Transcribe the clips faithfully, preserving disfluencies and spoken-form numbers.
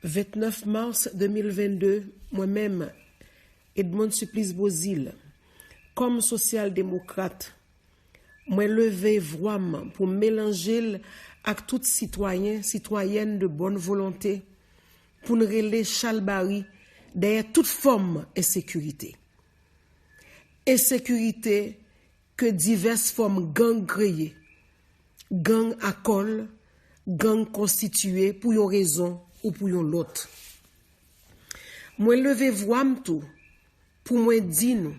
Vennèf mas de mil vennde, mwen menm, Edmonde Supplice Beauzile, kòm sosyal demokrat, mwen leve vwa m pou m melanje l ak tout sitwayen, sitwayèn de bòn volonte, pou n rele chalbari dèyè tout fòm ensekirite. Ensekirite ke divès fòm gang kreye, gang a kòl, gang konstitiye pou yon rezon ou pou yon lòt. Mwen leve vwa m tou pou mwen di nou,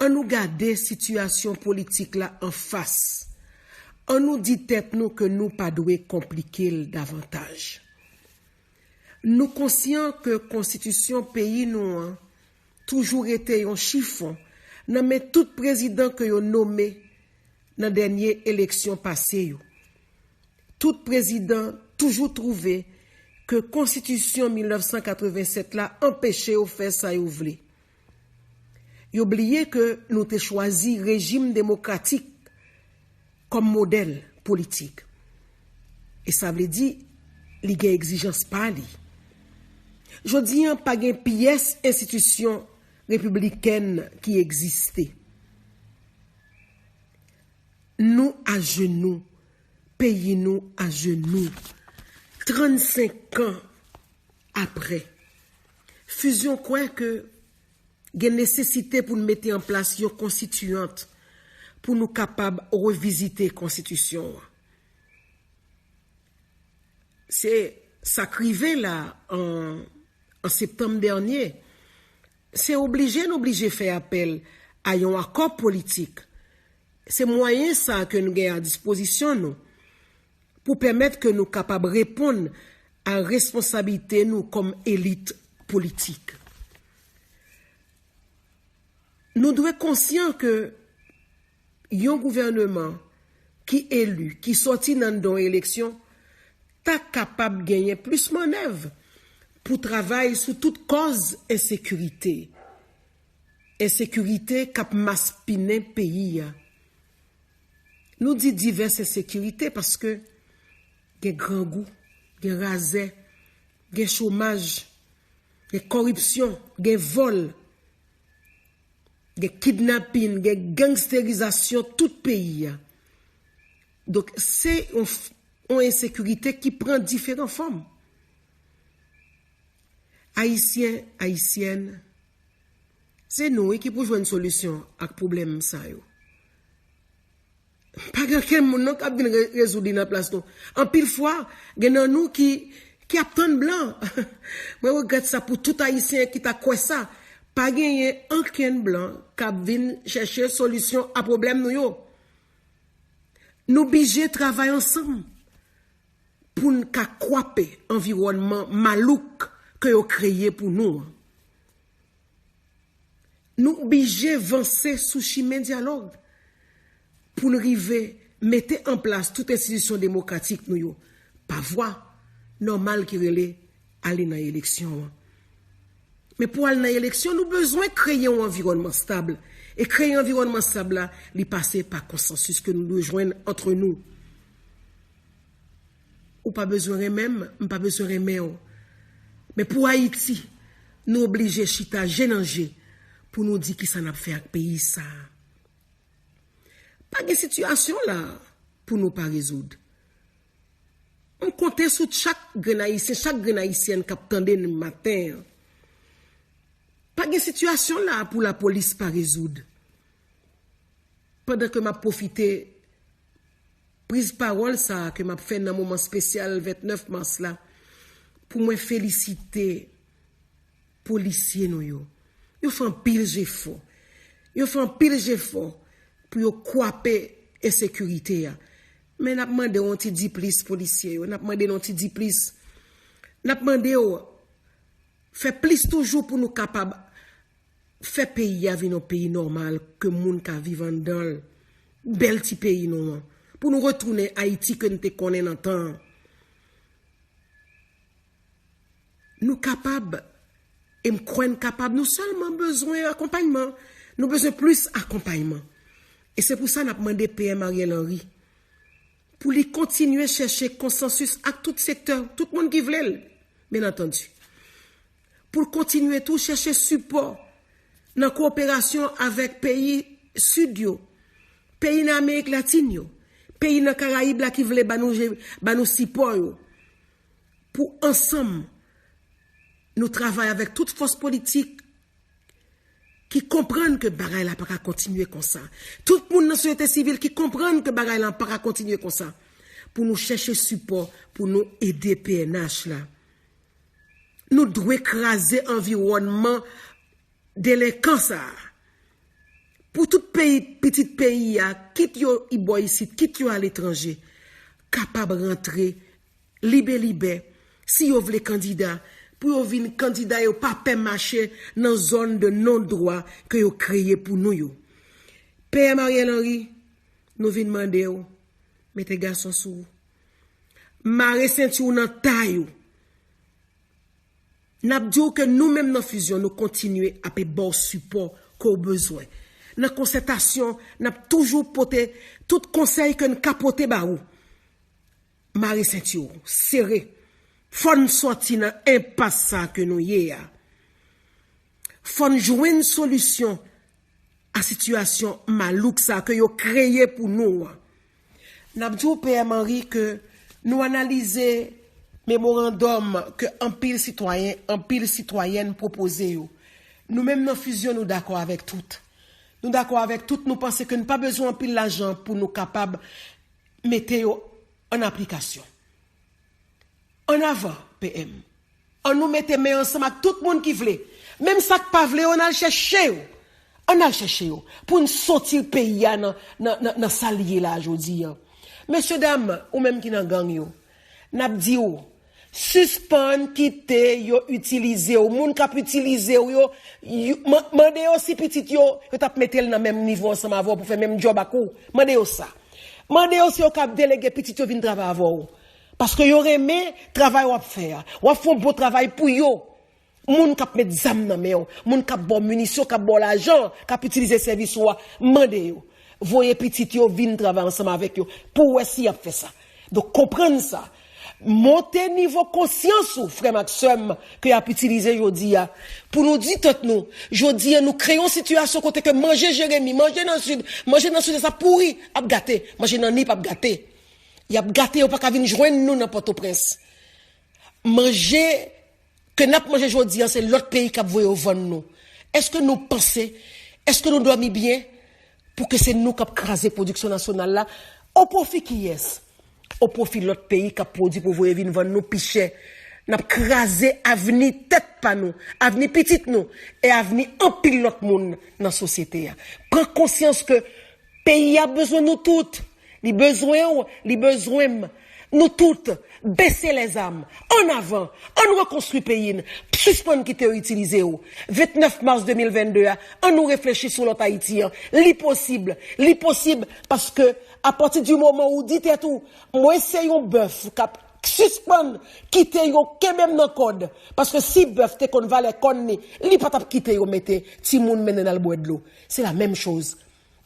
annou gade sitiyasyon politik la anfas. Annou di tèt nou ke nou pa dwe konplike l davantaj. Nou konsyan ke konstitisyon peyi nou an toujou rete yon chifon nan men tout prezidan ke yo nome nan dènye eleksyon pase yo. Tout prezidan toujou twouve ke konstitisyon mil nèf san katreven sèt la anpeche yo fè sa yo vle. Yo bliye ke nou te chwazi rejim demokratik kòm modèl politik. E sa vle di, li gen egzijans pa li. Jodi an, pa gen pyès enstitisyon repiblikèn ki egziste. Nou ajenou, peyi nou ajenou. Trannsenk an apre, Fusion kwè ke gen nesesite pou n mete an plas yon konstitiyant pou nou kapab revizite konstitisyon an. Se sa k rive la an, an septanm dènye. Se oblije n oblije fè apèl a yon akò politik. Se mwayen sa a ke nou gen a dispozisyon nou pou pèmèt ke nou kapab reponn a responsablite nou kòm elit politik. Nou dwe konsyan ke yon gouvèneman ki eli, ki sòti nan don eleksyon, ta kapab genyen plis mannèv pou travay sou tout kòz ensekirite. Ensekirite k ap maspinen peyi a. Nou di divès ensekirite paske gen grangou, gen razè, gen chomaj, gen kòripsyon, gen vòl, gen kidnapin, gen gangsterizasyon tout peyi a. Donk, se yon, yon ensekirite ki pran diferan fòm. Ayisyen, Ayisyèn, se nou, wi, ki pou jwenn solisyon ak pwoblèm sa yo. Pa gen okenn moun non k ap vin re-, rezoud li nan plas nou. Anpil fwa, gen nan nou ki, ki ap tann blan. Mwen regrèt sa pou tout Ayisyen ki ta kwè sa. Pa genyen okenn blan k ap vin chèche solisyon a pwoblèm nou yo. Nou blije travay ansanm pou n ka kwape anviwònman malouk ke yo kreye pou nou an. Nou oblije vanse sou chimen dyalòg pou n rive mete an plas tout enstitisyon demokratik nou yo pa vwa nòmal ki rele ale nan eleksyon an. Men pou al nan eleksyon, nou bezwen kreye yon anviwònman stab. E kreye anviwònman stab la, li pase pa konsansis ke nou dwe jwenn antre nou. Ou pa bezwen renmen m, m pa bezwen renmen w. Men pou Ayiti, nou oblije chita je nan je pou nou di kisa n ap fè ak peyi sa a. Pa gen sitiyasyon la pou nou pa rezoud. M konte sou chak grenn Ayisyen, chak grenn Ayisyèn k ap tande n maten an. Pa gen sitiyasyon la pou lapolis pa rezoud. Pandan ke m ap pwofite priz pawòl sa a ke m ap fè nan moman espesyal vennèf mas la, pou mwen felisite polisye nou yo. Yo fè anpil jefò. Yo fè anpil jefò pou yo kwape ensekirite a. Men n ap mande w yon ti diplis, polisye yo. N ap mande n yon ti diplis. N ap mande w fè plis toujou pou nou kapab fè peyi a vin yon peyi nòmal ke moun ka viv anndan l. Bèl ti peyi nou an. Pou nou retounen Ayiti ke n te konnen nan tan an. Nou kapab, e m kwè n kapab, nou sèlman bezwen akonpayman. Nou bezwen plis akonpayman. E se pou sa n ap mande P M Ariel Henry pou li kontinye chèche konsansis ak tout sektè, tout moun ki vle l. byen antandi, pou l kontinye tou chèche sipò nan kowoperasyon avèk peyi Sid yo, peyi nan Amerik Latin yo, peyi nan Karayib la ki vle ba nou, ba nou sipò yo, pou ansanm nou travay avèk tout fòs politik ki konprann ke bagay la pa ka kontinye konsa. Tout moun nan sosyete sivil ki konprann ke bagay la pa ka kontinye konsa. Pou nou chèche sipò, pou nou ede P N H la. Nou dwe kraze anviwònman delenkan sa a. Pou tout peyi, pitit peyi a, kit yo i bò isit, kit yo aletranje, kapab rantre libelibè, si yo vle kandida, pou yo vin kandida, yo pa pè mache nan zòn de non dwa ke yo kreye pou nou yo. P M Ariel Henry, nou vin mande w, mete gason sou ou. Mare senti w nan tay ou. N ap di w ke nou menm nan Fusion, nou kontinye ape ba w sipò ke w bezwen. Nan konsètasyon, n ap toujou pote tout konsèy ke n ka pote ba ou. Mare senti w, sere. Fò n sòti nan enpas sa ke nou ye a. Fò n jwenn solisyon a sitiyasyon malouk sa ke yo kreye pou nou an. N ap di w, P M Henry, ke nou analize memorandòm ke anpil sitwayen, anpil sitwayèn pwopoze yo. Nou menm nan Fusion, nou dakò avèk tout. Nou dakò avèk tout, nou panse ke n pa bezwen anpil lajan pou nou kapab mete yo an aplikasyon. Ann avan, P M. Ann nou mete men ansanm ak tout moun ki vle. Menm sa k pa vle yo, ann al chèche yo. Ann al chèche yo. Pou n soti peyi a nan, nan, nan, nan sa l ye la jodi a. Mesye dam, ou menm ki nan gang yo, n ap di w, sispann kite yo itilize w. Moun k ap itilize w yo, yo man- mande yo si pitit yo, yo t ap mete l nan menm nivo ansanm avè w pou fè menm djòb ak ou. Mande yo sa. Mande yo si yo ka delege pitit yo vin travay avè w. Paske yo renmen travay w ap fè a. W ap fè yon bon travay pou yo. Moun k ap met zam nan men w, moun k ap ba w minisyon, k ap ba w lajan, k ap itilize sèvis ou a, mande yo. Voye pitit yo vin travay ansanm avèk yo pou w wè si y ap fè sa. Donk, konprann sa. Monte nivo konsyans ou, frè m ak sè m, ke y ap itilize jodi a. Pou nou di tèt nou, jodi a, nou kreye yon sitiyasyon kote ke manje Jeremi, manje nan Sid, manje nan Sidès ap pouri, ap gate, manje nan Nip ap gate. Y ap gate, yo pa ka vin jwenn nou nan Pòtoprens. Manje ke n ap manje jodi a, se lòt peyi k ap voye yo vann nou. Èske nou panse, èske nou dòmi byen pou ke se nou k ap kraze pwodiksyon nasyonal la? O pwofi kiyès? O pwofi lòt peyi k ap pwodui pou voye vin vann nou pi chè. N ap kraze avni tèt pa nou, avni pitit nou, e avni anpil lòt moun nan sosyete a. Pran konsyans ke peyi a bezwen nou tout. Li bezwen w, li bezwen m. Nou tout, bese lèzam. Ann avan, ann rekonstwi peyi n. Sispann kite yo itilize w. Vennèf mas de mil vennde a, ann nou reflechi sou lòt Ayiti an. Li posib, li posib, paske apati di moman ou di tèt ou, mwen se yon bèf k ap sispann kite yo kenbe m nan kòd. Paske si bèf te konn valè kòn li, li pa t ap kite yo mete timoun mennen l al bwè dlo. Se la menm choz.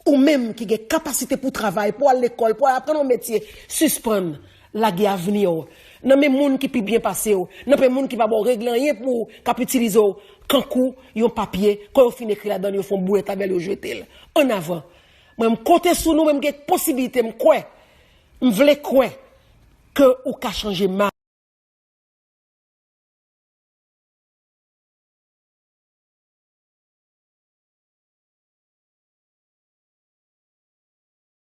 Ou menm ki gen kapasite pou travay, pou al lekòl, pou al aprann yon metye, sispann lage avni w nan men moun ki pi byen pase w, nan men moun ki pa ba w regle anyen pou w, k ap itilize w kankou yon papye, kan yo fin ekri ladan l, yo fè yon boulèt avè l, yo jete l. Ann avan. Mwen, m konte sou nou, mwen, m gen posibilite, m kwè, m vle kwè ke ou ka chanje ma.